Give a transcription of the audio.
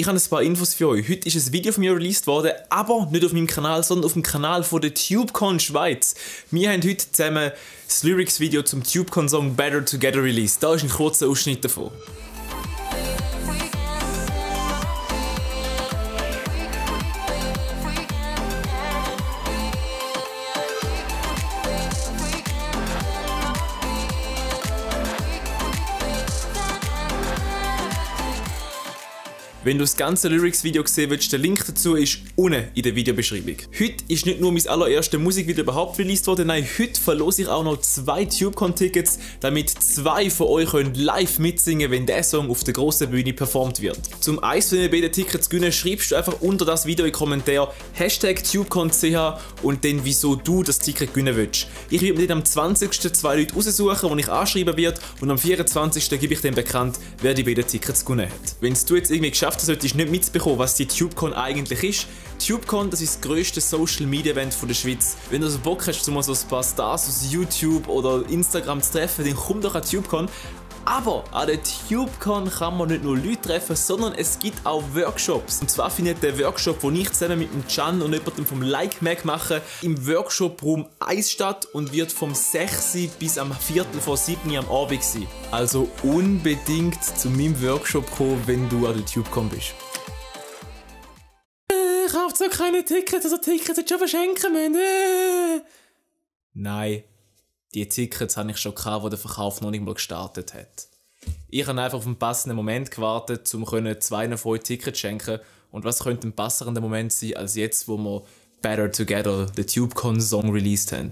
Ich habe ein paar Infos für euch. Heute ist ein Video von mir released worden, aber nicht auf meinem Kanal, sondern auf dem Kanal von der TubeCon Schweiz. Wir haben heute zusammen das Lyrics-Video zum TubeCon-Song Better Together released. Da ist ein kurzer Ausschnitt davon. Wenn du das ganze Lyrics-Video sehen willst, der Link dazu ist unten in der Videobeschreibung. Heute ist nicht nur mein allererstes Musikvideo überhaupt released worden, nein, heute verlose ich auch noch 2 TubeCon-Tickets, damit 2 von euch live mitsingen, wenn der Song auf der grossen Bühne performt wird. Zum eins von den beiden Tickets zu gewinnen, schreibst du einfach unter das Video in den Kommentaren #TubeConCH und dann, wieso du das Ticket gewinnen willst. Ich werde mir dann am 20. 2 Leute raussuchen, die ich anschreiben werde, und am 24. gebe ich dann bekannt, wer die beiden Tickets gewonnen hat. Wenn du jetzt irgendwie geschafft solltest nicht mitbekommen, was die TubeCon eigentlich ist. TubeCon, das ist das grösste Social Media Event von der Schweiz. Wenn du so Bock hast, so ein paar Stars aus YouTube oder Instagram zu treffen, dann komm doch an TubeCon. Aber an der TubeCon kann man nicht nur Leute treffen, sondern es gibt auch Workshops. Und zwar findet der Workshop, den ich zusammen mit dem Can und jemandem vom Like Mac mache, im Workshop-Raum 1 statt und wird vom 6 bis am 6:45 am Abend sein. Also unbedingt zu meinem Workshop kommen, wenn du an der TubeCon bist. Kauft so keine Tickets, also Tickets jetzt schon verschenken müssen. Nein. Die Tickets habe ich schon gehabt, wo der Verkauf noch nicht mal gestartet hat. Ich habe einfach auf einen passenden Moment gewartet, um 2 von euch Tickets zu schenken. Und was könnte ein passender Moment sein, als jetzt, wo wir Better Together, den TubeCon-Song released haben?